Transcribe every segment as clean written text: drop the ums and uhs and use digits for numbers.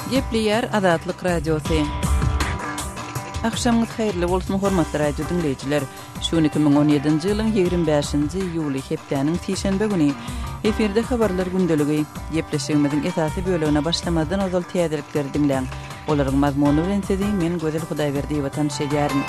Gepleýär Azatlyk Radiosy. Agşamyňyz haýyrly bolsun, hormatly radio diňleýjiler. Şu gün 2017-nji ýylyň 25-nji iýuly, hepdäniň sişenbe güni. Efirde habarlar gündeligi. Gepleşigimiziň esasy bölegine başlamazdan ozal täzelikleri diňläň. Olaryň mazmuny bilen sizi men Gözel Hudaýberdiýewa tanyş edýärin.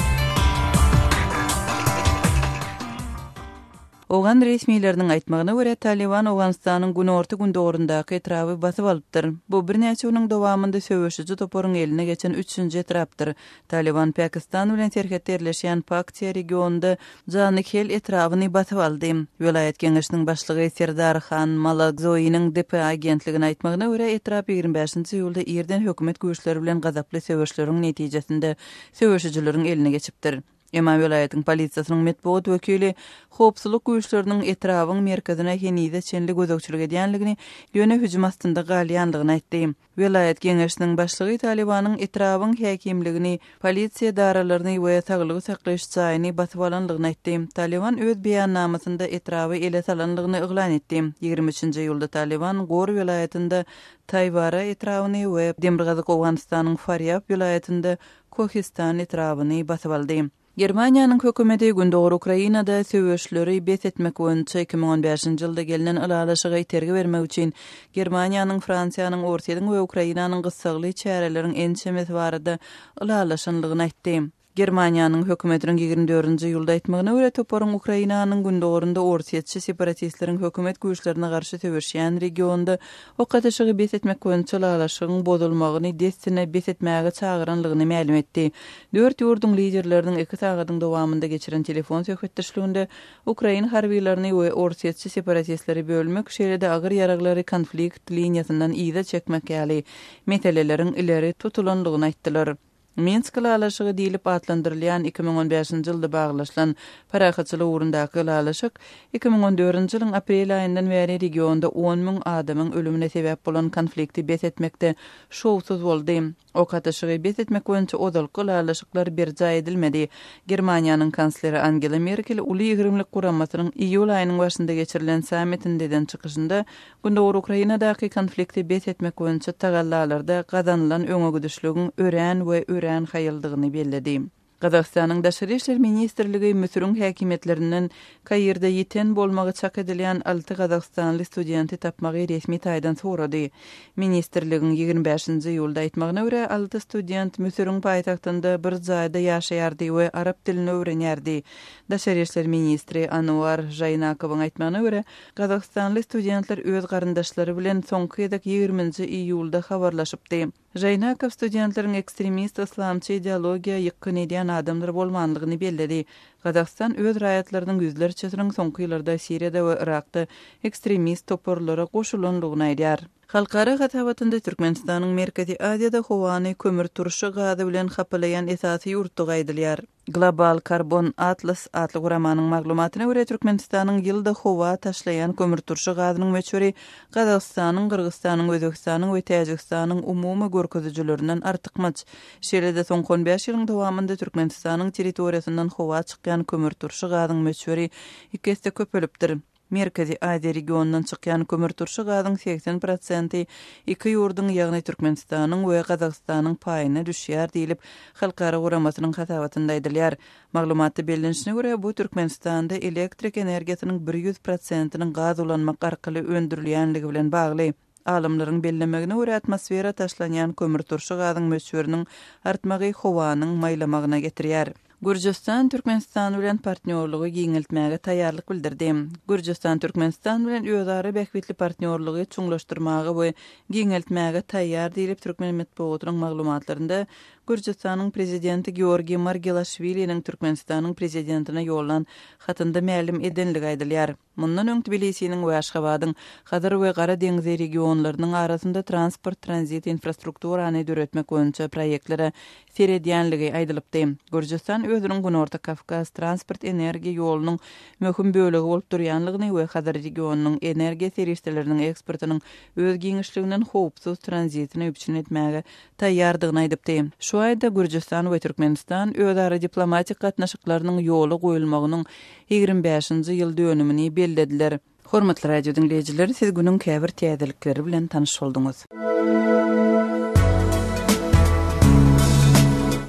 Owgan resmileriniň aýtmagyna görä, Talyban Owganystanyň günorta-gündogaryndaky etraby basyp alypdyr. Bu birnäçe günüň dowamynda söweşiji toparyň eline geçen üçünji etrapdyr. Talyban Pakistan bilen serhetde ýerleşýän Paktiýa regionynda Janykhel etrabyny basyp aldy. Welaýat geňeşiniň başlygy Serdar Han Malakzoiniň dpa agentligine aýtmagyna görä, etrap 25-nji iýulda irden hökümet güýçleri bilen gazaply söweşleriň netijesinde söweşijileriň eline geçipdir. Emma welaýatyň polisiýasynyň metbugat wekili howpsuzlyk güýçleriniň etrabyň merkezine henize çenli gözegçilik edýänligini, ýöne hüjüm astynda galýandygyny aýtdy. Welaýat geňeşiniň başlygy Talybanyň etrabyň häkimligini, polisiýa edaralaryny we saglygy saklaýyş jaýyny basyp alandygyny aýtdy. Talyban öz beýannamasynda etraby ele salandygyny yglan etdi. 23-nji iýulda Talyban Gor welaýatynda Taýbara etrabyny we demirgazyk Owganystanyň Farýab welaýatynda Kohistan etrabyny basyp aldy. Germaniýanyň hökümeti Gündogar Ukrainada söweşleri bes etmek boýunça 2015-nji ýylda gelnen ylalaşyga itergi bermek üçin Germaniýanyň, Fransiýanyň, Orsýetiň we Ukrainanyň gyssagly çäreleriň ençemesi barada ylalaşanlygyny aýtdy. Germaniýanyň hökümetiniň 24-nji iýulda aýtmagyna görä, toparyň Ukrainanyň gündogarynda orsýetçi separatistleriň hökümet güýçlerine garşy söweşýän regionda Ok atyşygy bes etmek boýunça ylalaşygyň bozulmagyny dessine bes etmäge çagyranlygyny mälim etdi. Dört ýurduň liderleriniň iki sagadyň dowamynda geçiren telefon söhbetdeşliginde ukrain harbylaryny we orsýetçi separatistleri bölmek, şeýle-de agyr ýaraglary konflikt liniýasyndan yza çekmek ýaly meseleleriň ileri tutulanlygyny aýtdylar. Minsk ylalaşygy diýlip atlandyrylýan 2015-nji ýylda baglaşylan parahatçylyk ugrundaky ylalaşyk 2014-nji ýylyň aprel aýyndan bäri regionda on müň adamyň ölümine sebäp bolan konflikti bes etmekde şowsuz boldy. Ok atyşygy bes etmek boýunça ozalky ylalaşyklar berjaý edilmedi. Germaniýanyň kansleri Angela Merkel Uly ýigrimlik guramasynyň iýul aýynyň başynda geçirilen sammitinde eden çykyşynda Gündogar Ukrainadaky konflikti bes etmek boýunça tagallalarda gazanylan öňegidişligiň örän we örän haýaldygyny belledi. Gazagystanyň Daşary işler ministrligi Müsüriň häkimiýetlerinden Kairde ýiten bolmagy çak edilýän alty gazagystanly studenti tapmagy resmi taýdan sorady. Ministrligiň 25-nji iýulda aýtmagyna görä, alty student Müsüriň paýtagtynda bir jaýda ýaşaýardy we arap dilini öwrenýärdi. Daşary işler ministri Anuar Žaýnakowyň aýtmagyna görä, Gazagystanly studentler öz garyndaşlary bilen soňky gezek ýigriminji iýulda habarlaşypdy. Žaýnakow studentleriň ekstremist yslamçy ideologiýa ýykgyn edýän adamlar bolmanlygyny belledi. Gazagystan öz raýatlarynyň ýüzlerçesiniň soňky ýyllarda Siriýada we Yrakda ekstremist toparlara goşulanlygyny aýdýar. Halkara hasabatynda Türkmenistanyň Merkezi Aziýada howany kömürturşy gazy bilen hapalaýan esasy ýurtdugy aýdylýar. Global Carbon Atlas atly guramanyň maglumatyna görä, Türkmenistanyň ýylda howa taşlaýan kömürturşy gazynyň möçberi Gazagystanyň, Gyrgyzystanyň, Özbegistanyň we Täjigistanyň umumy görkezijilerinden artykmaç. Şeýle-de, soňky on bäş ýylyň dowamynda Türkmenistanyň territoriýasyndan howa çykýan kömürturşy gazyň möçberi iki esse köpelipdir. Merkezi Aziýa regionyndan çykýan kömürturşy gazyň 80 prosenti iki ýurduň, ýagny Türkmenistanyň we Gazagystanyň paýyna düşýär diýlip, halkara guramasynyň hasabatynda aýdylýar. Maglumatda bellenişine görä, bu Türkmenistanda elektrik energiýasynyň bir ýüz prosentiniň gaz ulanmak arkaly öndürilýänligi bilen bagly. Alymlaryň bellemegine görä, atmosfera taşlanýan kömürturşy gazyň möçberiniň artmagy howanyň maýlamagyna getirýär. Gürjüstan Türkmenistan bilen partnýorlygy giňeltmäge taýýarlyk bildirdi. Gürjüstan Türkmenistan bilen özara bähbitli partnýorlygy çuňlaşdyrmaga we giňeltmäge taýýar diýlip, türkmen metbugatynyň maglumatlarynda Gürjüstanyň Prezidenti Georgiý Margelaşwiliniň Türkmenistanyň Prezidentine ýollan hatynda mälim edenligi aýdylýar. Mundan öň Tbilisiniň we Aşgabadyň Hazar we Gara deňzi regionlarynyň arasynda transport-tranzit infrastrukturany döretmek boýunça proýektlere seredýänligi aýdylypdy. Gürjüstan özüniň Günorta Kawkaz transport-energiýa ýolunyň möhüm bölegi bolup durýanlygyny we Hazar regionynyň energiýa serişdeleriniň eksportynyň öz giňişliginden howpsuz tranzitini üpjün etmäge taýýardygyny aýdypdy. Şu aýda Gürjüstan we Türkmenistan özara diplomatik gatnaşyklarynyň ýola goýulmagynyň 25-nji ýyl dönümini bellediler. Hormatly radio diňleýjiler, siz günüň käbir täzelikleri bilen tanyş bolduňyz.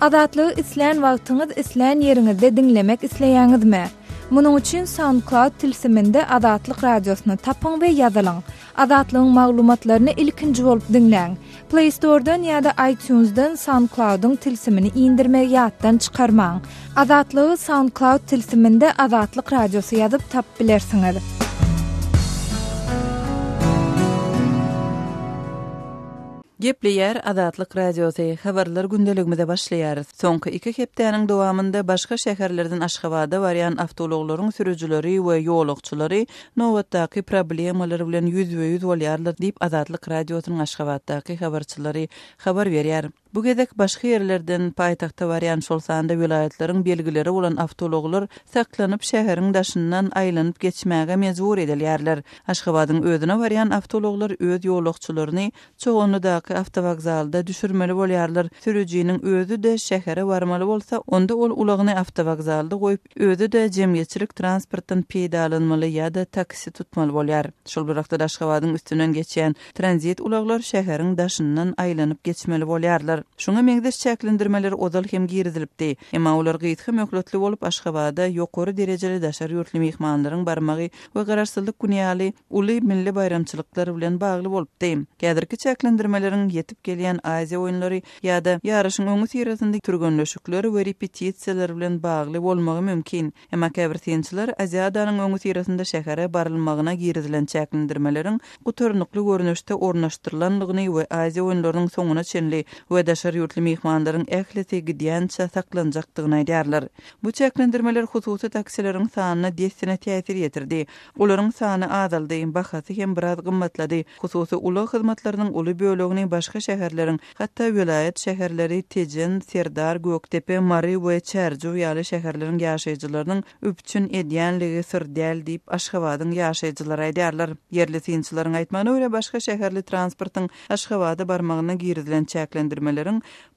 Azatlygy islän wagtyňyz, islän ýeriňizde diňlemek isleýäňizmi? Munuň üçin SoundCloud tilsiminde Azatlyk Radiosyny tapyň we ýazylyň. Azatlygyň maglumatlaryny ilkinji bolup diňläň. Play Store-dan ýa-da iTunes-dan SoundCloud-yň tilsimini indirmegi ýatdan çykarmaň. Azatlygy SoundCloud tilsiminde Azatlyk Radiosy ýazyp tapyp bilersiňiz. Gepleýär Azatlyk Radiosy, Habarlar gündeligimize başlaýarys. Soňky iki hepdäniň dowamynda başga şäherlerden Aşgabada barýan awtoulaglaryň sürüjileri we ýolagçylary nobatdaky problemalar bilen ýüzbe-ýüz bolýarlar diýip, Azatlyk Radiosynyň Aşgabatdaky habarçylary habar berýär. Bu gezek başga ýerlerden paýtagta barýan, şol sanda welaýatlaryň belgileri bolan awtoulaglar saklanyp, şäheriň daşyndan aýlanyp geçmäge mejbur edilýärler. Aşgabadyň özüne barýan awtoulaglar öz ýolagçylaryny Çoganlydaky awtowokzalda düşürmeli bolýarlar. Sürüjiniň özi-de şähere barmaly bolsa, onda ol ulagyny awtowokzalda goýup, özi-de jemgyýetçilik transportdan peýdalanmaly ýa-da taksi tutmaly bolýar. Şol bir wagtda-da Aşgabadyň üstünden geçýän tranzit ulaglar şäheriň daşyndan aýlanyp geçmeli bolýarlar. Şuňa meňzeş çäklendirmeler ozal hem girizilipdi. Emma olar gysga möhletli bolup, Aşgabada ýokary derejeli daşary ýurtly myhmanlaryň barmagy we Garaşsyzlyk güni ýaly uly milli baýramçylyklar bilen bagly bolupdy. Häzirki çäklendirmeleriň ýetip gelýän Aziýa oýunlary ýa-da ýaryşyň öňüsyrasynda türgenleşikler we repetisiýalar bilen bagly bolmagy mümkin. Emma käbir synçylar Aziadanyň öňüsyrasynda şähere barylmagyna girizilen çäklendirmeleriň gutarnykly görnüşde ornaşdyrylandygyny we Aziýa oýunlarynyň soňuna çenli we daşary ýurtly myhmanlaryň ählisi gidýänçä saklanjakdygyny aýdýarlar. Bu çäklendirmeler hususy taksileriň sanyna dessine täsir ýetirdi. Olaryň sany azaldy, bahasy hem biraz gymmatlady. Hususy ulag hyzmatlarynyň uly bölegini başga şäherleriň, hatda welaýat şäherleri Tejen, Serdar, Gökdepe, Mary we Çärjew ýaly şäherleriň ýaşaýjylarynyň üpjün edýänligi syr däl diýip, Aşgabadyň ýaşaýjylary aýdýarlar. Ýerli synçylaryň aýtmagyna görä, başga şäherli transportyň Aşgabada barmagyna girizilen çäklendirmeleriň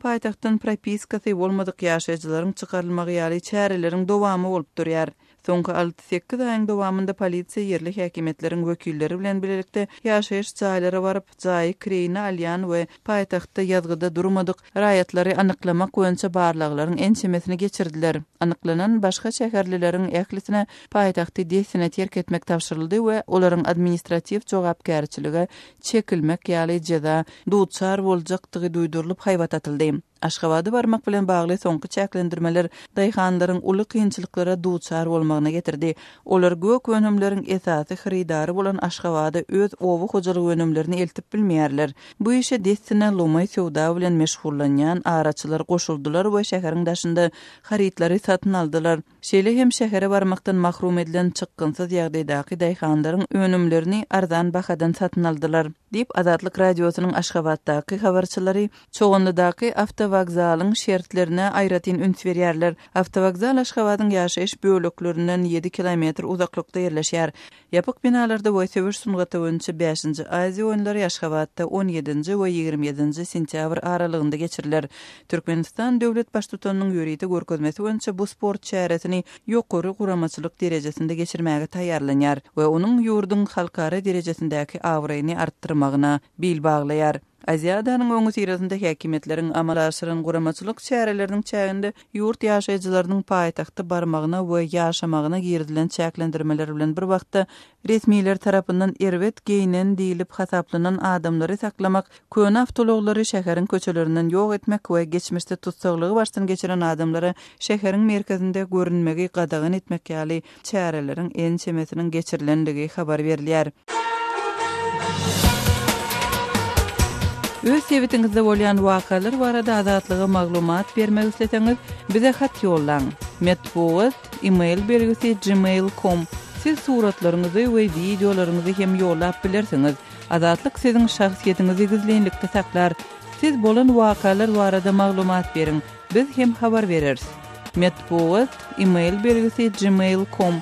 paýtagtdan propiskasy bolmadyk ýaşaýjylaryň çykarylmagy ýaly çäreleriň dowamy bolup durýar. Soňky alty-sekiz aýyň dowamynda polisiýa ýerli häkimiýetleriň wekilleri bilen bilelikde ýaşaýyş jaýlara baryp, jaýy kireýine alýan we paýtagtda ýazgyda durmadyk raýatlary anyklamak boýunça barlaglaryň ençemesini geçirdiler. Anyklanan başga şäherlileriň ählisine paýtagty dessine terk etmek tabşyryldy we olaryň administratiw jogapkärçilige çekilmek ýaly jeza duçar boljakdygy duýdurylyp haýbat atyldy. Aşgabada barmak bilen bagly soňky çäklendirmeler daýhanlaryň uly kynçylyklara duçar bolmagyna getirdi. Olar gök önümleriň esasy hyrydary bolan Aşgabada öz oba hojalyk önümlerini eltip bilmeýärler. Bu işe dessine lomaý söwda bilen meşgullanýan araçylar goşuldylar we şäheriň daşynda harytlary satyn aldylar. Şeýle hem şähere barmakdan mahrum edilen çykgynsyz ýagdaýdaky daýhanlaryň önümlerini arzan bahadan satyn aldylar, diýip, Azatlyk Radiosynyň Aşgabatdaky habarçylary Çoganlydaky awtowokzalyň şertlerine aýratyn üns berýärler. Awtowokzal Aşgabadyň ýaşaýyş böleklerinden ýedi kilometr uzaklykda ýerleşýär. Ýapyk binalarda we söweş sungaty boýunça bäşinji Aziýa oýunlary Aşgabatda on ýedinji we 27 ýedinji sentýabr aralygynda geçiriler. Türkmenistan döwlet Baştutanynyň ýörite görkezmesi boýunça bu sport çäresini ýokary guramaçylyk derejesinde geçirmäge taýýarlanýar we onuň ýurduň halkara derejesindäki abraýyny artdyrmagyna bil baglaýar. Aziadanyň öňüsyrasynda häkimiýetleriň amala aşyran guramaçylyk çäreleriniň çäginde ýurt ýaşaýjylarynyň paýtagta barmagyna we ýaşamagyna girizilen çäklendirmeler bilen bir wagtda resmiler tarapyndan erbet geýnen diýlip hasaplanan adamlary saklamak, köne awtoulaglary şäheriň köçelerinden ýok etmek we geçmişde tussaglygy başdan geçiren adamlara şäheriň merkezinde görünmegi gadagan etmek ýaly çäreleriň ençemesiniň geçirilendigi habar berilýär. Öz sebitiňizde bolýan wakalar barada Azatlyga maglumat bermek isleseňiz, bize hat ýollaň. Metbugat, e-mail belgisi gmail com. Siz suratlaryňyzy we wideolaryňyzy hem ýollap bilersiňiz. Azatlyk siziň şahsyýetiňizi gizlinlikde saklar. Siz bolan wakalar barada maglumat beriň. Biz hem habar bereris. Metbugat, e-mail belgisi gmail com.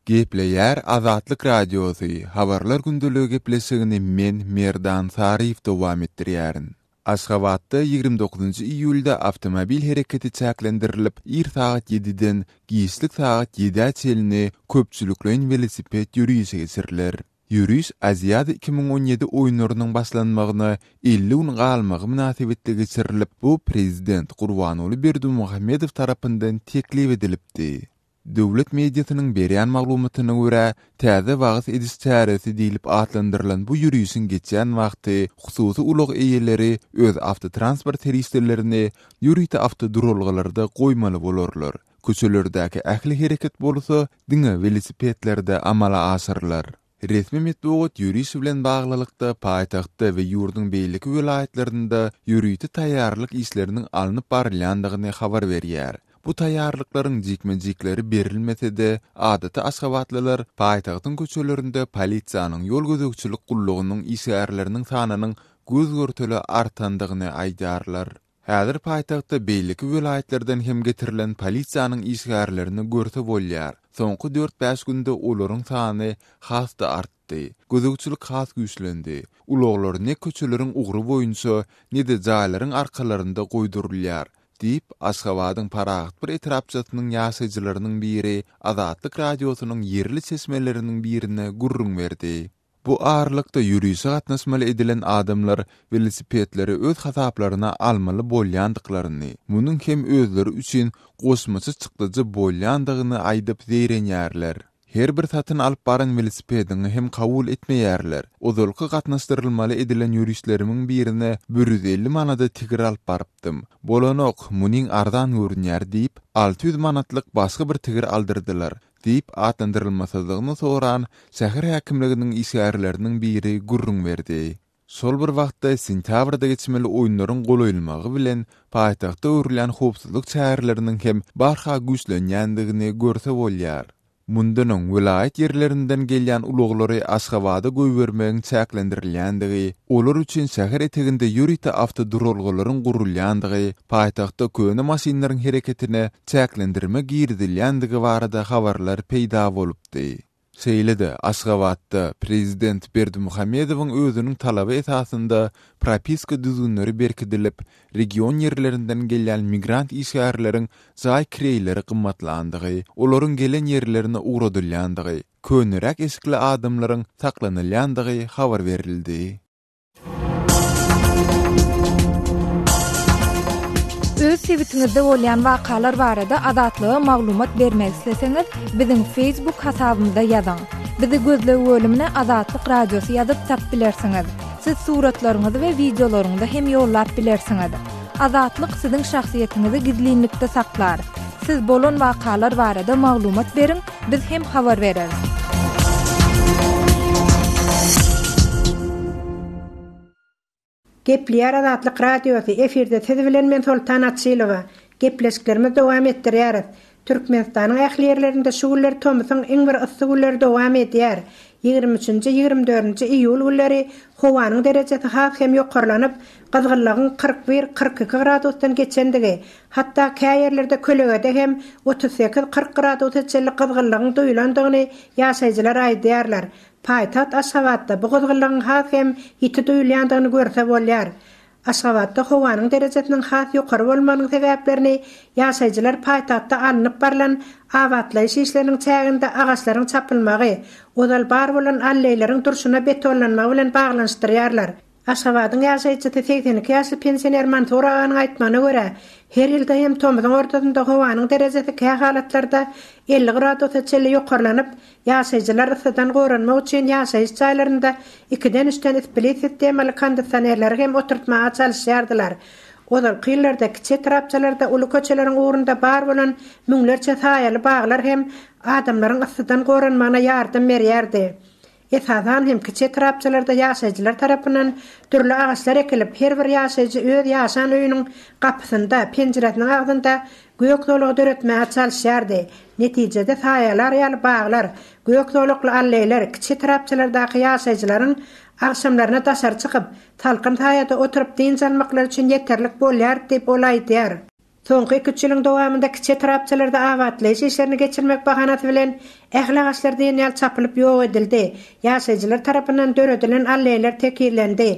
Gepleýär Azatlyk Radiosy, Habarlar gündeligi gepleşigini men, Merdan Saryýew dowam etdirýärin. Aşgabatda 29 iýulda awtomobil hereketi çäklendirilip, ir sagat ýediden giçlik sagat ýedä çenli köpçülikleýin welosiped ýörişi geçiriler. Ýöriş Aziada 2017 oýunlarynyň başlanmagyna 50 gün galmagy mynasybetli geçirilip, bu prezident Gurbanguly Berdimuhamedow tarapyndan teklip edilipdi. Döwlet mediasynyň berýän maglumatyna görä, täze wagyz ediş çäresi diýlip atlandyrylan bu ýörişiň geçýän wagty hususy ulag eýeleri öz awtotransport serişdelerini ýörite awtoduralgalarda goýmaly bolarlar. Köçelerdäki ähli hereket bolsa diňe welosipedlerde amala aşyrylar. Resmi metbugat ýöriş bilen baglylykda paýtagtda we ýurduň beýleki welaýatlarynda ýörite taýýarlyk işleriniň alnyp barylýandygyny habar berýär. Bu taýýarlyklaryň jikme-jikleri berilmese-de, adaty aşgabatlylar paýtagtyň köçelerinde polisiýanyň ýol gözegçilik gullugynyň işgärleriniň sanynyň göz-görtele artandygyny aýdýarlar. Häzir paýtagtda beýleki welaýatlardan hem getirilen polisiýanyň işgärlerini görse bolýar. Soňky dört-bäş günde olaryň sany has-da artdy. Gözegçilik has güýçlendi. Ulaglar ne köçeleriň ugry boýunça, ne-de jaýlaryň arkalarynda goýdurylýar, diýip, Aşgabadyň Parahat bir etrapçasynyň ýaşaýjylarynyň biri Azatlyk Radiosynyň ýerli çeşmeleriniň birine gürrüň berdi. Bu aralykda ýörişe gatnaşmaly edilen adamlar welosipedleri öz hasaplaryna almaly bolýandyklaryny, munuň hem özleri üçin goşmaça çykdajy bolýandygyny aýdyp zeýrenýärler. Her bir satyn alyp baran welosipediňi hem kabul etmeýärler. Ozalky gatnaşdyrylmaly edilen ýörişlerimiň birine 150 manada tigir alyp barypdym. Bolanok, munyň arzan görünýär diýip, 600 manatlyk başga bir tigir aldyrdylar. Diýip, atlandyrylmasyzlygyny soran şäher häkimliginiň işgärleriniň biri gürrüň berdi. Şol bir wagtda, sentýabrda geçmeli oýunlaryň golaýlmagy bilen, paýtagtda görülýän howpsuzlyk çäreleriniň hem barha güýçlenýändigini görse bolýar. Mundan öň, welaýat ýerlerinden gelýän ulaglary Aşgabada goýbermegiň çäklendirilýändigi, olar üçin şäher eteginde ýörite awtoduralgalaryň gurulýandygy, paýtagtda köne maşynlaryň hereketine çäklendirme girizilýändigi barada habarlar peýda bolupdy. Şeýle-de, Aşgabatda prezident Berdimuhamedowyň özüniň talaby esasynda propiska düzgünleri berkidilip, region ýerlerinden gelýän migrant işgärleriň jaý kireýleri gymmatlandygy, olaryň gelen ýerlerine ugradylýandygy, köneräk eşikli adamlaryň saklanylýandygy habar berildi. Öz sebitiňizde bolýan wakalar barada Azatlyga maglumat bermek isleseňiz, biziň Facebook hasabymyza ýazyň. Bizi gözleg bölümine Azatlyk Radiosy ýazyp tap bilersiňiz. Siz suratlaryňyzy we wideolaryňyzy hem ýollap bilersiňiz. Azatlyk siziň şahsyýetiňizi gizlinlikde saklar. Siz bolan wakalar barada maglumat beriň, Biz hem habar bereris. Gepleýär Azatlyk Radiosy, efirde siz bilen men Soltan Açylowa. Gepleşiklerimizi dowam etdirýäris. Türkmenistanyň ähli ýerlerinde şu günler tomusyň iň bir yssy günleri dowam edýär. Ýigrimi üçünji, ýigrimi dördünji iýul günleri howanyň derejesi has hem ýokarlanyp, gyzgynlygyň 41, 42 gradusdan geçendigi, Hatda kä ýerlerde kölegede hem 38, 40 gradusa çenli gyzgynlygyň duýulandygyny ýaşaýjylar aýdýarlar. Paýtagt Aşgabatda bu gyzgynlygyň has hem ýiti duýulýandygyny görse bolýar. Aşgabatda howanyň derejesiniň has ýokary bolmagynyň sebäplerini ýaşaýjylar paýtagtda alnyp barlan abatlaýyş işleriniň çäginde agaçlaryň çapylmagy, ozal bar bolan alleýleriň durşuna betonlanmagy bilen baglanyşdyrýarlar. Aşgabadyň ýaşaýjysy 82 ýaşly pensioner Mansur aganyň aýtmagyna görä, her ýylda hem tomuzyň ortasynda howanyň derejesi kä halatlarda 50 gradusa çenli ýokarlanyp, ýaşaýjylar yssydan goranmak üçin ýaşaýyş jaýlarynda ikiden-üçden split sistemaly kondisionerleri hem oturtmaga çalyşýardylar. Ozalky ýyllarda kiçi etrapçalarda uly köçeleriň ugrunda bar bolan müňlerçe saýaly baglar hem adamlaryň yssydan goranmagyna ýardam berýärdi. Esasan hem kiçi etrapçalarda ýaşaýjylar tarapyndan dürli agaçlar ekilip, her bir ýaşaýjy öz ýaşan öýüniň gapysynda, penjiresiniň agzynda gök zolagy döretmäge çalyşýardy. Netijede saýalar ýaly baglar, gök zolakly alleýler kiçi etrapçalardaky ýaşaýjylaryň agşamlaryna daşary çykyp, salkyn saýada oturyp dynç almaklary üçin ýeterlik bolýardy diýip, ol aýdýar. Soňky iki-üç ýylyň dowamynda kiçi etrapçalarda abatlaýyş işlerini geçirmek bahanasy bilen ähli agaçlar diýen ýaly çapylyp ýok edildi, ýaşaýjylar tarapyndan döredilen alleýler tekizlendi.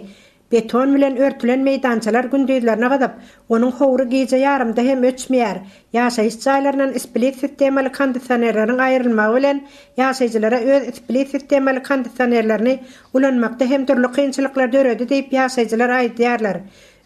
Beton bilen örtülen meýdançalar gündizlerine gyzyp, onuň howry gije ýarymda hem öçmeýär. Ýaşaýyş jaýlaryndan split sistemaly kondisionerleriň aýrylmagy bilen, ýaşaýjylara öz split sistemaly kondisionerlerini ulanmakda hem dürli kynçylyklar döredi diýip, ýaşaýjylar aýdýarlar.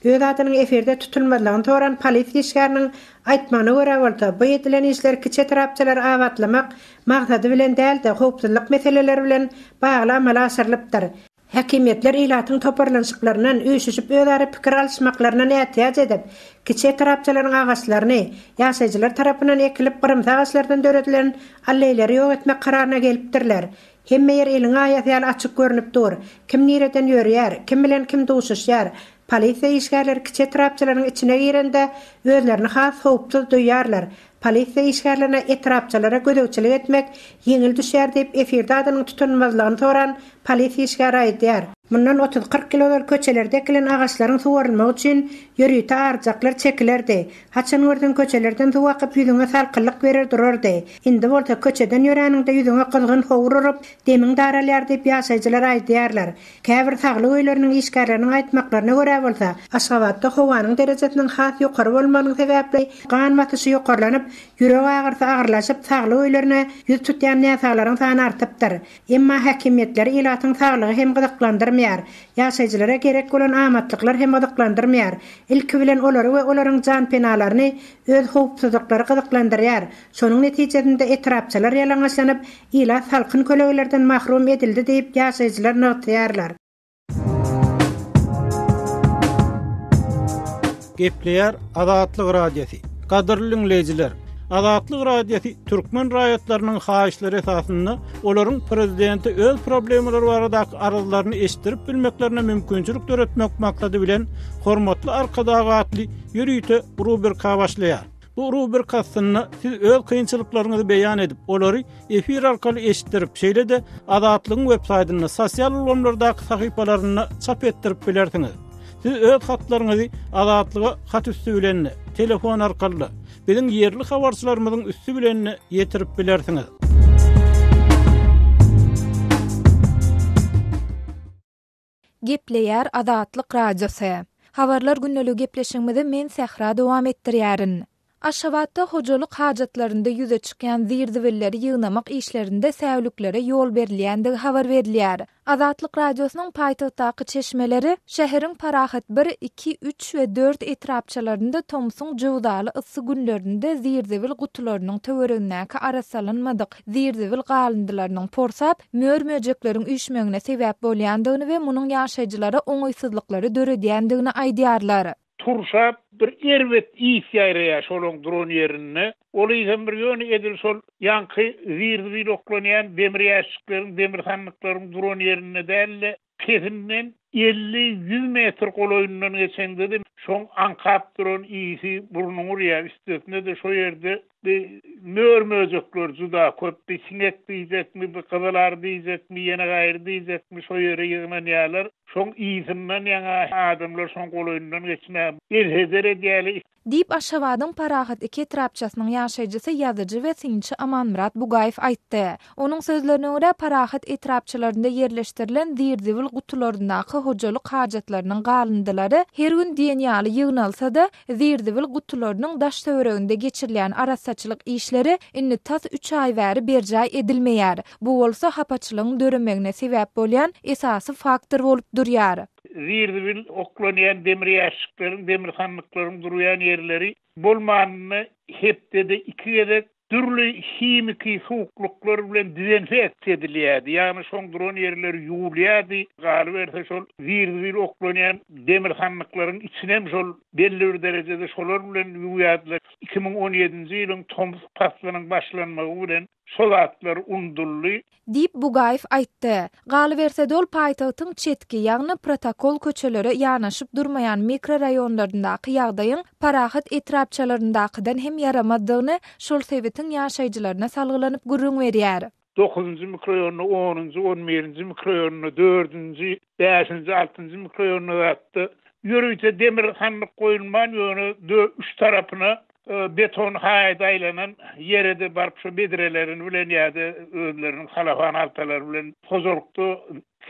Öz adynyň efirde tutulmazlygyny soran polisiýa işgäriniň aýtmagyna görä bolsa, bu edilen işler kiçi etrapçalary abatlamak maksady bilen däl-de, howpsuzlyk meseleleri bilen bagly amala aşyrylypdyr. Häkimiýetler ilatyň toparlanyşyklaryndan, üýşüşip özara pikir alyşmaklaryndan ätiýaç edip, kiçi etrapçalaryň agaçlaryny, ýaşaýjylar tarapyndan ekilip gyrymsy agaçlardan döredilen alleýleri ýok etmek kararyna gelipdirler. Hemme ýer eliň aýasy ýaly açyk görnüp dur. Kim nireden ýörýär, kim bilen kim duşuşýar. Polisiýa işgärleri kiçi etrapçalaryň içine girende özlerini has howpsuz duýýarlar. Polisiýa işgärlerine etrapçalara gözegçilik etmek ýeňil düşýär diýip, efirde adynyň tutunmazlygyny soran polisiýa işgäri aýdýar. Mundan otuz-kyrk ýyl ozal köçelerde ekilen agaçlaryň suwarylmagy üçin ýörite aryjaklar çekilerdi. Haçan görseň köçelerden suw akyp ýüzüňe salkynlyk berer durardy. Indi bolsa köçeden ýöräniňde ýüzüňe gyzgyn howur urup, demiň daralýar diýip ýaşaýjylar aýdýarlar. Käbir saglyk öýleriniň işgärleriniň aýtmaklaryna görä bolsa, Aşgabatda howanyň derejesiniň has ýokary bolmagynyň sebäpli gan basyşy ýokarlanyp, ýürek agyrysy agyrlaşyp, saglyk öýlerine ýüz tutýan näsaglaryň sany artypdyr. Emma häkimiýetleri ilatyň saglygy hem gyzyklandyrmaýar. Ýaşaýjylara gerek bolan amatlyklar hem gyzyklandyrmaýar. Ilki bilen olary we olaryň janpenalaryny öz howpsuzlyklary gyzyklandyrýar. Şonuň netijesinde etrapçalar ýalaňaçlanyp, ilat salkyn kölegelerden mahrum edildi diýip, ýaşaýjylar nygtaýarlar. Gepleýär Azatlyk Radiosy. Gadyrly diňleýjiler! Azatlyk Radiosy türkmen raýatlarynyň haýyşlary esasynda olaryň prezidente öz problemalary baradaky arzlaryny eşitdirip bilmeklerine mümkinçilik döretmek maksady bilen Hormatly Arkadag atly ýörite rubrika başlaýar. Bu rubrika astynda siz öz kynçylyklaryňyzy beýan edip, olary efir arkaly eşitdirip, şeýle-de Azatlygyň web saýtynda, sosial ulgamlardaky sahypalarynda çap etdirip bilersiňiz. Siz öz hatlaryňyzy Azatlyga hat üsti bilen-de, telefon arkaly-da, biziň ýerli habarçylarymyzyň üsti bilen-de ýetirip bilersiňiz. Gepleýär Azatlyk Radiosy. Habarlar gündeligi gepleşigimizi men Sähra dowam etdirýärin. Aşgabatda hojalyk hajatlarynda ýüze çykýan zir-zibilleri ýygnamak işlerinde säwliklere ýol berilýändigi habar berilýär. Azatlyk Radiosynyň paýtagtdaky çeşmeleri şäheriň Parahat bir, iki, üç we dört etrapçalarynda tomsuň jöwzaly yssy günlerinde zir-zibil gutularynyň töweregindäki arassalanmadyk zir-zibil galyndylarynyň porsap, mör-möjekleriň üýşmegine sebäp bolýandygyny we munuň ýaşaýjylara oňaýsyzlyklary döredýändigini aýdýarlar. Turşap, bir erbet ys ýaýraýar şolaň duran ýerinde. Ol ysam bir ýöne edil şol ýaňky zir-zibil oklanýan demir ýaşşikleriň, demir sandyklaryň duran ýerinde däl-de, pesinden elli-ýüz metr golaýyndan geçeňde-de şoň aňkap duran ysy burnuňy urýar. Üstesine-de şo ýerde bi mör-möjekler juda köp. Bi siňek diýjekmi, bi gyzyl ary diýjekmi, ýene gaýry diýjekmi şo ýere ýygnanýarlar. Şoň ysyndan ýaňa adamlar şoň golaýyndan geçmäge elheder edýärler. Diýip, Aşgabadyň Parahat iki etrapçasynyň ýaşaýjysy, ýazyjy we synçy Amanmyrat Bugaýew aýtdy. Onuň sözlerine görä, Parahat etrapçalarynda ýerleşdirilen zir-zibil gutularyndaky hojalyk hajatlarynyň galyndylary her gün diýen ýaly ýygnalsa-da, zir-zibil gutularynyň daş-töwereginde geçirilýän arassaçylyk işleri indi tas üç aý bäri berjaý edilmeýär. Bu bolsa hapaçylygyň döremegine sebäp bolýan esasy faktor bolup durýar. Zir-zibil oklanýan demir ýaşşikleriň, demir sandyklaryň durýan ýerleri bolmanynda hepdede iki gezek dürli himiki suwuklyklar bilen dezinfeksiýa edilýärdi. Ýagny şoň duran ýerleri ýuwulýardy. Galyberse şol zir-zibil oklanýan demir sandyklaryň içinem şol belli bir derejede şolar bilen ýuwýardylar. 2017-nji ýylyň tomus paslynyň başlanmagy bilen Şo zatlar unudyldy. Diýip, Bugaýew aýtdy. Galyberse-de, ol paýtagtyň çetki, ýagny protokol köçelere ýanaşyp durmaýan mikroraýonlaryndaky ýagdaýyň Parahat etrapçalaryndakydan hem ýaramazdygyny şol sebitiň ýaşaýjylaryna salgylanyp gürrüň berýär. Dokuzynjy mikroýonda, onunjy, on birinji mikroýonda, dördünji, bäşinji, altynjy mikroýonda zatda ýörite demir sandyk goýulman, ýöne üç tarapyna. beton haýat aýlanan ýere-de baryp şo bedrelerini bilen ýa-da özleriniň halafan haltalary bilen hojalykda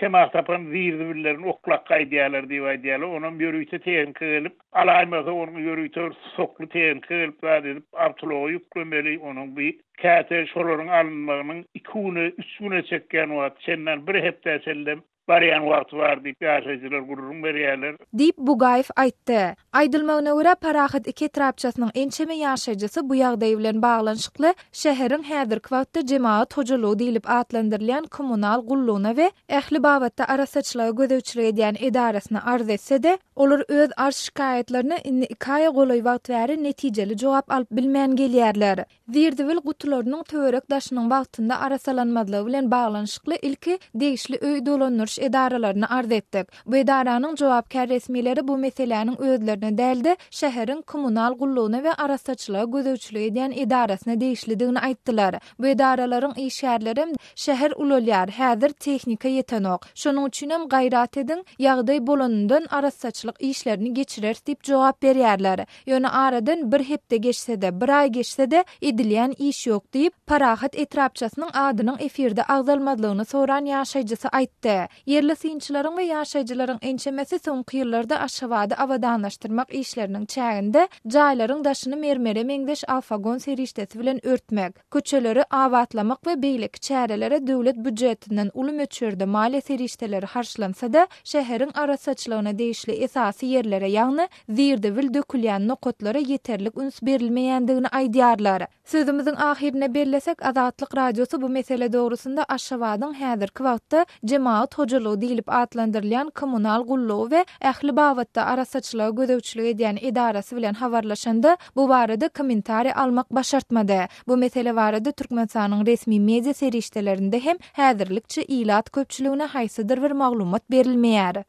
kemah tapan zir-zibillerini oklap gaýdýarlar diýip aýdýarlar. Onam ýörite tehnika gelip, alaýmasa onuň ýörite bir sokly tehnika gelip zat edip awtoulaga ýüklemeli. Onuň bi käte şolaryň alynmagynyň iki güne, üç güne çekýän wagty, çendan bir hepdä çenlem barýan wagty bar diýip, ýaşaýjylar gürrüň berýärler. Diýip, Bugaýew aýtdy. Aýdylmagyna görä, Parahat iki etrapçasynyň ençeme ýaşaýjysy bu ýagdaý bilen baglanyşykly şäheriň häzirki wagtda jemagat hojalygy diýlip atlandyrylýan kommunal gullugyna we ähli babatda arassaçylyga gözegçilik edýän edarasyna arz etse-de, olar öz arz-şikaýatlaryna indi iki aýa golaý wagt bäri netijeli jogap alyp bilmän gelýärler. Zir-zibil gutularynyň töwerek-daşynyň wagtynda arassalanmazlygy bilen baglanyşykly ilki degişli öý dolandyryş edaralaryna arz etdik. Bu edaranyň jogapkär resmileri bu meseläniň özlerine däl-de, şäheriň kommunal gullugyna we arassaçylyga gözegçilik edýän edarasyna degişlidigini aýtdylar. Bu edaralaryň işgärlerem Şäher ulalýar, häzir tehnika ýetenok. Şonuň üçinem gaýrat ediň, ýagdaý bolanyndan arassaçylyk işlerini geçireris diýip jogap berýärler. Ýöne aradan bir hepde geçse-de, bir aý geçse-de, edilýän iş ýok diýip, Parahat etrapçasynyň adynyň efirde agzalmazlygyny soran ýaşaýjysy aýtdy. Ýerli synçylaryň we ýaşaýjylaryň ençemesi soňky ýyllarda Aşgabady abadanlaşdyrmak işleriniň çäginde jaýlaryň daşyny mermere meňzeş alfagon serişdesi bilen örtmek, köçeleri abatlamak we beýleki çärelere döwlet býujetinden uly möçberde maliýe serişdeleri harçlansa-da, şäheriň arassaçylygyna degişli esasy ýerlere, ýagny zir-zibil dökülýän nokatlara ýeterlik üns berilmeýändigini aýdýarlar. Sözümiziň ahyrynda bellesek, Azatlyk Radiosy bu mesele dogrusynda Aşgabadyň häzirki wagtda jemagat hojalygy diýlip atlandyrylýan kommunal gullugy we ähli babatda arassaçylyga gözegçilik edýän edarasy bilen habarlaşanda, Bu barada kommentariý almak başartmady. Bu mesele barada Türkmenistanyň resmi media serişdelerinde hem häzirlikçe ilat köpçüligine haýsydyr bir maglumat berilmeýär.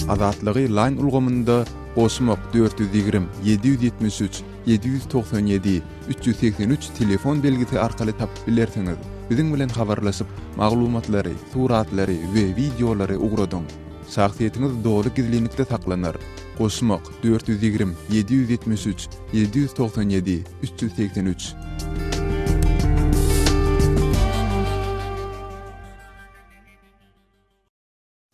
Azatlygy Line ulgamynda goşmak 420 773 797 383 telefon belgisi arkaly tapyp bilersiňiz. Biziň bilen habarlaşyp, maglumatlary, suratlary we wideolary ugradyň. Şahsyýetiňiz doly gizlinlikde saklanar. Goşmak, 420, 773, 797, 383.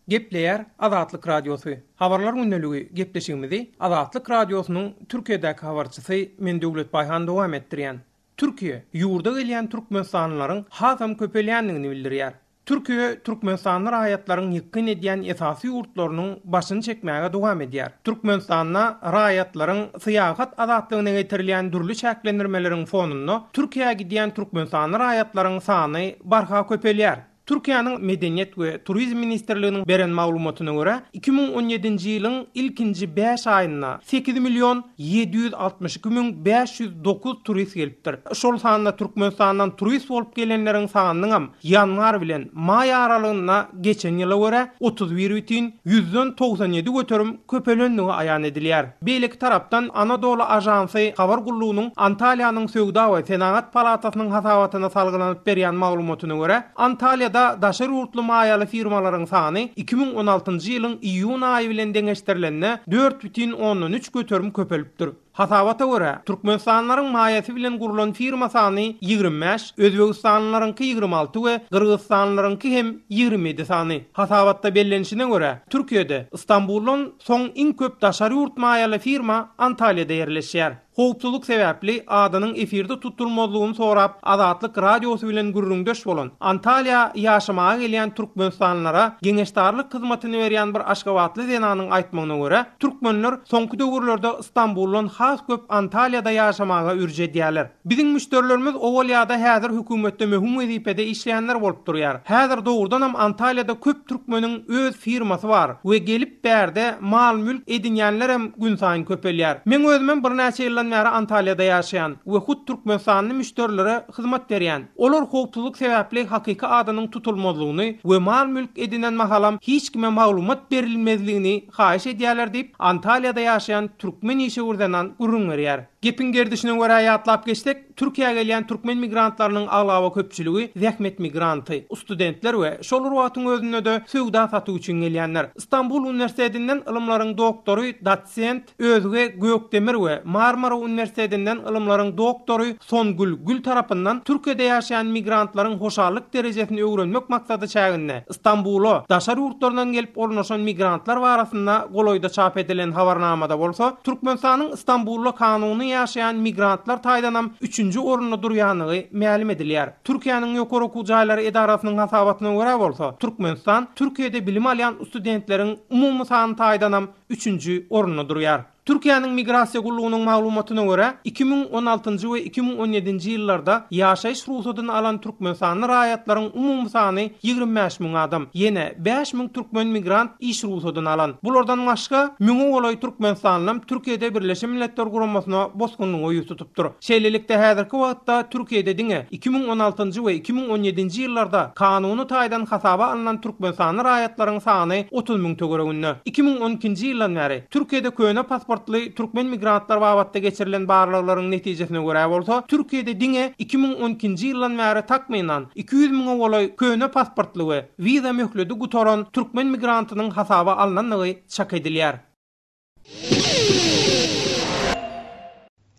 Gepleýär Azatlyk Radiosy. Habarlar gündeligi gepleşigimizi Azatlyk Radiosynyň Türkiýedäki habarçysy men Döwlet Baýhan dowam etdirýän. Türkiýe ýurda gelýän türkmenistanlylaryň hasam köpelýändigini bildirýär. Türkiýe türkmenistanly raýatlaryň ýykgyn edýän esasy ýurtlarynyň başyny çekmäge dowam edýär. Türkmenistanda raýatlaryň syýahat azatlygyna getirilýän dürli çäklendirmeleriň fonunda Türkiýä gidýän türkmenistanly raýatlaryň sany barha köpelýär. Türkiýäniň Medeniýet we turizm ministrliginiň beren maglumatyna görä, 2017-nji ýylyň ilkinji bäş aýynda sekiz million 762 509 turist gelipdir. Şol sanda Türkmenistandan turist bolup gelenleriň sanynyňam ýanwar bilen maý aralygynda geçen ýyla görä 31 bütin ýüzden 97 göterim köpelendigi aýan edilýär. Beýleki tarapdan, Anadolu Ajansy habar gullugynyň Antalýanyň Söwda we senagat palatasynyň hasabatyna salgylanyp berýän maglumatyna görä, Antalýada daşary ýurtly maýaly firmalaryň sany 2016-njy ýylyň iýun aýy bilen deňeşdirilende 4,3 göterim köpelipdir. Hasabata görä, türkmenistanlylaryň maýasy bilen gurlan firma sany 25, özbegistanlylaryňky 26 we gyrgyzystanlylaryňky hem 27 sany. Hasabatda bellenişine görä, Türkiýede Stambuldan soň iň köp daşary ýurt maýaly firma Antalýada ýerleşýär. Howpsuzlyk sebäpli adynyň efirde tutulmazlygyny sorap Azatlyk Radiosy bilen gürrüňdeş bolan, Antalýa ýaşamaga gelýän türkmenistanlylara geňeşdarlyk hyzmatyny berýän bir aşgabatly zenanyň aýtmagyna görä, türkmenler soňky döwürlerde Stambuldan has köp Antalýada ýaşamaga ürç edýärler. Biziň müşderilerimiz owal ýa-da häzir hökümetde möhüm wezipede işleýänler bolup durýar. Häzir dogrudanam Antalýada köp türkmeniň öz firmasy bar we gelip bärde mal-mülk edinýänlerem günsaýyn köpelýär. Meň özümem birnäçe ýyldan bäri Antalýada ýaşaýan we hut türkmenistanly müşderilere hyzmat berýän. Olar howpsuzlyk sebäpli hakyky adynyň tutulmazlygyny we mal-mülk edinen mahalam hiç kime maglumat berilmezligini haýyş edýärler diýip, Antalýada ýaşaýan türkmen işewür zenan gürrüň berýär. Gepiň gerdişine görä ýatlap geçsek, Türkiýä gelýän türkmen migrantlarynyň aglaba köpçüligi zähmet migranty, studentler we şol bir wagtyň özünde-de söwda-satyk üçin gelýänler. Stambul uniwersitetinden ylymlaryň doktory, dosent Özge Gökdemir we Marmara uniwersitetinden ylymlaryň doktory Songül Gül tarapyndan Türkiýede ýaşaýan migrantlaryň hoşallyk derejesini öwrenmek maksady çäginde Stambula daşary ýurtlardan gelip ornaşan migrantlar barasynda golaýda çap edilen habarnamada bolsa, Türkmenistanyň Stambulda kanuny ýaşaýan migrantlar taýdanam üçünji orunda durýandygy mälim edilýär. Türkiýäniň ýokary okuw jaýlary edarasynyň hasabatyna görä bolsa, Türkmenistan Türkiýede bilim alýan studentleriň umumy sany taýdanam üçünji orunda durýar. Türkiýäniň Migrasiýa gullugynyň maglumatyna görä, 2016 we 2017 ýyllarda ýaşaýyş rugsadyny alan türkmenistanly raýatlaryň umumy sany 25 müň adam. Ýene 5000 türkmen migrant iş rugsadyny alan. Bulardan başga, müňe golaý türkmenistanlym Türkiýede Birleşen Milletler Guramasyna bosgunlyga ýüz tutupdyr. Şeýlelikde, häzirki wagtda Türkiýede diňe 2016 we 2017 ýyllarda kanuny taýdan hasaba alnan türkmenistanly raýatlaryň sany 30 müň töwereginde. 2012-nji ýyldan bäri Türkiýede köne pasportly türkmen migrantlar babatda geçirilen barlaglaryň netijesine görä bolsa, Türkiýede diňe 2012-nji ýyldan bäri takmynan 200 müňe golaý köne pasportly we wiza möhledi gutaran türkmen migrantynyň hasaba alnandygy çak edilýär.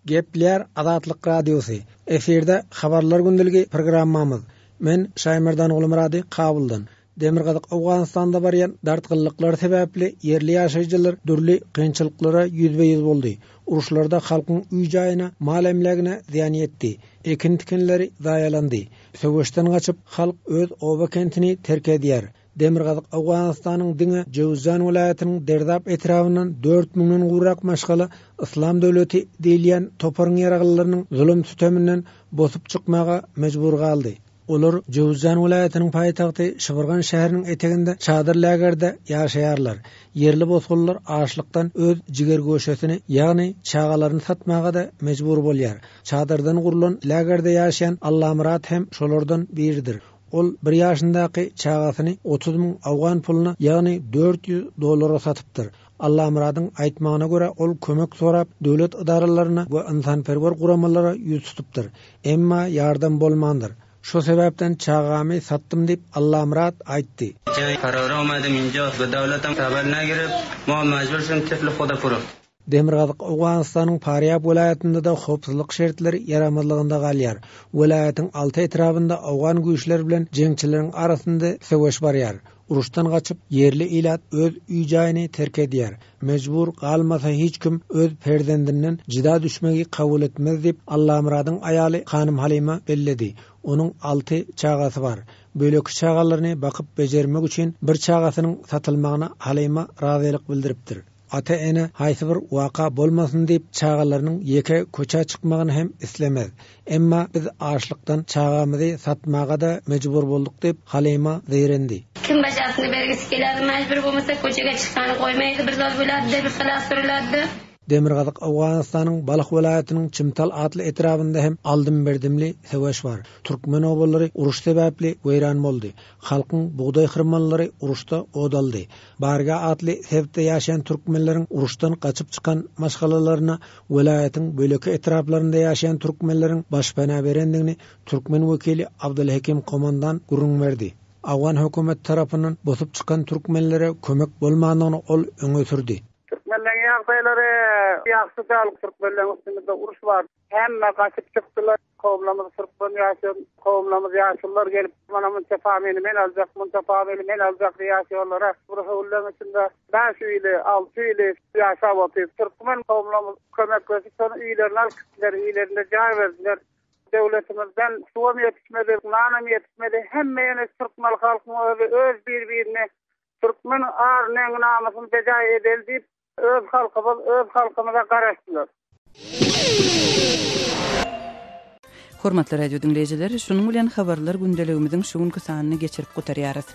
Gepleýär Azatlyk Radiosy, Efirde Habarlar gündeligi programmamyz. Men Şaýmerdan Gulmyrady Kabuldan. Demirgazyk Owganystanda barýan dartgynlyklar sebäpli ýerli ýaşaýjylar dürli kynçylyklara ýüzbe-ýüz boldy. Uruşlarda halkyň öý-jaýyna, mal-emlägine zyýan ýetdi. Ekin-tikinleri zaýalandy. Söweşden gaçyp, halk öz oba-kentini terk edýär. Demirgazyk Owganystanyň diňe Jöwüzjan welaýatynyň Derdap etrabyndan dört müňden gowrak maşgala Yslam döwleti diýilýän toparyň ýaraglylarynyň zulum-süteminden bosup çykmaga mejbur galdy. Olar Jöwüzjan welaýatynyň paýtagty Şybyrgan şäheriniň eteginde çadyr lägerde ýaşaýarlar. Ýerli bosgunlar açlykdan öz jiger-göşesini, ýagny çagalaryny satmaga-da mejbur bolýar. Çadyrdan gurlan lägerde ýaşaýan Allamyrat hem şolardan biridir. Ol bir ýaşyndaky çagasyny 30 müň awgan puluna, ýagny 400 dollara satypdyr. Allamyradyň aýtmagyna görä, ol kömek sorap, döwlet ydaralaryna we ynsanperwer guramalara ýüz tutupdyr. Emma ýardam bolmandyr. Şo sebäpden çagamy satdym diýip, Allamyrat aýtdy. Demirgazyk Owganystanyň Farýab welaýatynda-da howpsuzlyk şertleri ýaramazlygynda galýar. Welaýatyň alty etrabynda owgan güýçleri bilen jeňçileriň arasynda söweş barýar. Uruşdan gaçyp, ýerli ilat öz öý-jaýyny terk edýär. Mejbur galmasa hiç kim öz perzendinden jyda düşmegi kabul etmez diýip, Allamyradyň aýaly Hanym Halyma belledi. Onuň alty çagasy bar. Beýleki çagalaryny bakyp bejermek üçin bir çagasynyň satylmagyna Halyma razylyk bildiripdir. Ata-ene haýsy bir waka bolmasyn diýip, çagalarynyň ýeke köçä çykmagyny hem islemez. Emma biz açlykdan çagamyzy satmaga-da mejbur bolduk diýip, Halyma zeýrendi. Kim başasyny bergisi gelerdi, mejbur bolmasa köçege çykany goýmaýdy, bir zat bolardy, bir salat sorulardy. Demirgazyk Owganystanyň Balh welaýatynyň Çimtal atly etrabynda hem aldym-berdimli söweş bar. Türkmen obalary uruş sebäpli weýran boldy. Halkyň bugdaý hyrmanlary uruşda ot aldy. Barga atly sebitde ýaşaýan türkmenleriň uruşdan gaçyp çykan maşgalalaryna welaýatyň beýleki etraplarynda ýaşaýan türkmenleriň başpena berendigini türkmen wekili Abdylhekim Komandan gürrüň berdi. Awgan hökümeti tarapyndan bosup çykan türkmenlere kömek bolmandygyny ol öňe sürdi. Türkmenleň ýagdaýlary ýagşy däl. Türkmenleň üstümizde uruş bar. Hemme gaçyp çykdylar. Kowumlarymyz türkmen ýaşaýan kowumlarymyz ýaşulular gelip, mana munça famili men aljak, munça famili men aljak diýýärler. Bir howlyň içinde bäş öýli, alty öýli ýaşap otyr. Türkmen kowumlarymyz kömekleşip şony öýlerine alyp gitdiler, öýlerinde jaý berdiler. Döwletimizden suwam ýetişmedi, nanam ýetişmedi. Hemme ýene türkmen halkyň özi öz bir-birini türkmen ar-neňi-namysyny bejaý edeli diýip, Öz halkymyz öz halkymyza garaşlydyr. Hormatly radio diňleýjiler, şunuň bilen habarlar gündeligimiziň şu günki sanyny geçirip gutarýarys.